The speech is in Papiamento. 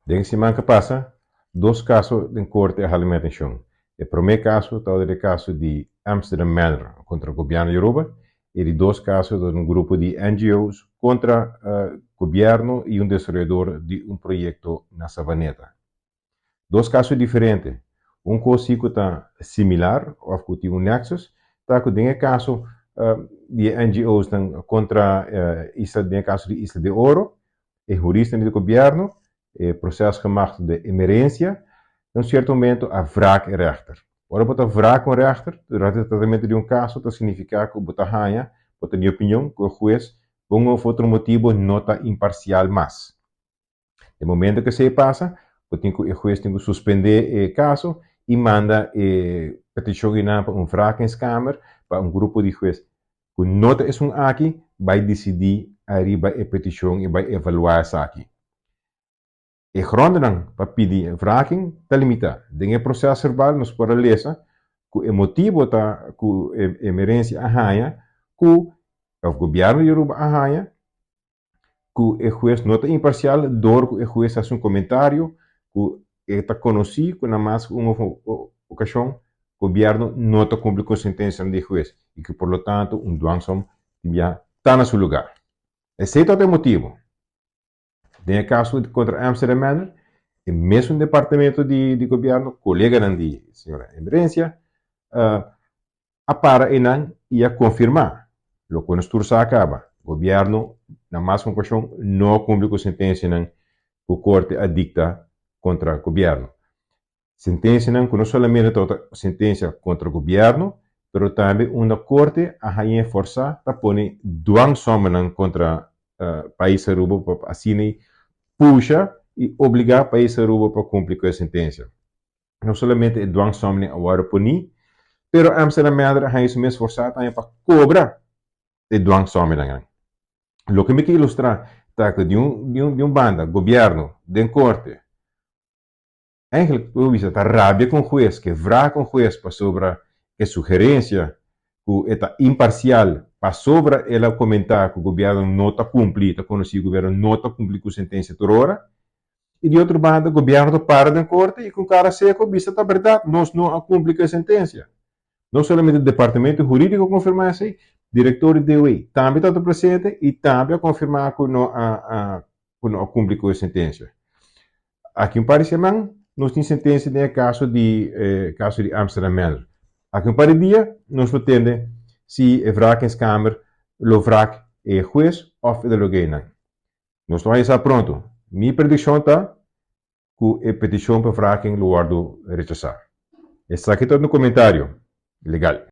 Den siman ku a pasa, dos kaso den korte a hala mi atenshon. E promé kaso tabata e kaso di Amsterdam Manor kontra gobièrnu di Aruba. E di dos kaso tabata un grupo di NGO's kontra gobièrnu i un desaroyador di un proyekto na Savaneta. Dos kaso diferente. Un kos si ku ta similar òf ku tin un nexus ta ku den e kaso di e NGO's-nan kontra isla, den e kaso di Isla de Oro, e huristanan di gobièrnu, e procesgemachtigde Emerencia, na un sierto momento a wraak e rèchter. Ora bo ta wraak un rèchter durante e tratamentu di un kaso ta signifiká ku bo ta haña, bo ta di opinion ku e hues pa un òf otro motibu no ta imparsial mas. E momento ku esei pasa, bo tin ku e hues tin ku suspendé e kaso i manda e petishon einan pa un wrakingskamer, pa un grupo di hues ku no ta esun aki bai disidí ariba e petishon i bai evaluá esaki. E grondenan pa pidi wraking ta limitá. Den e prosèsverbal nos por a lesa ku e motibu ta ku e emerensia a haña ku òf gobièrnu di Aruba a haña ku e hues no ta imparsial dor ku e hues hasi un komentario ku e ta konosí ku na mas ku un okashon gobièrnu no ta kumpli ku sentensianan di e hues i ku por lo tanto un dwangsom tin bia ta na su lugá. Esei tabata e motibu. Den e kaso kontra Amsterdam Manor, e mesun departamento di gobièrnu, koleganan di señora Emerencia, a para einan i a konfirmá loke nos tur sa a kaba, gobièrnu na mas ku un okashon no a kumpli ku sentensianan ku korte a dikta kontra gobièrnu. Sentensianan ku no solamente tabata sentensia kontra gobièrnu, pero tambe unda korte a hañ'é forsá ta pone dwangsommennan kontra pais Aruba pa asina pusha i obligá pais Aruba pa kumpli ku e sentensia. No solamente e dwangsomning a wòrdu poní, pero Amsterdam Manor a haña su mes forsá tambe pa kobra e dwangsommennan. Loke mi ke ilustrá ta ku di un di un di un banda gobièrnu den korte eigenlijk por bisa ta rabia ku un hues, ke wrak un hues pasobra e sugerensia ku e ta imparsial pasobra el a komentá ku gobièrnu no ta kumpli, ta konosí ku gobièrnu no ta kumpli ku sentensia tur ora. I di otro banda gobièrnu ta para den korte i ku kara seko bisa ta bèrdat nos no a kumpli ku e sentensia. No solamente departamento hurídiko a konfirmá esei, direktor di DOE tambe tabata presente i tambe a konfirmá ku no a ku no a kumpli ku e sentensia. Aki un par di siman nos tin sentensia den e kaso di e kaso di Amsterdam Manor. Aki un par di dia nos lo tende si e wrakingskamer lo wrak e hues òf e delogeenan. Nos lo haña sa pronto. Mi predikshon ta ku e petishon pa wraking lo wòrdu rechasá. Esaki ta un komentario legal.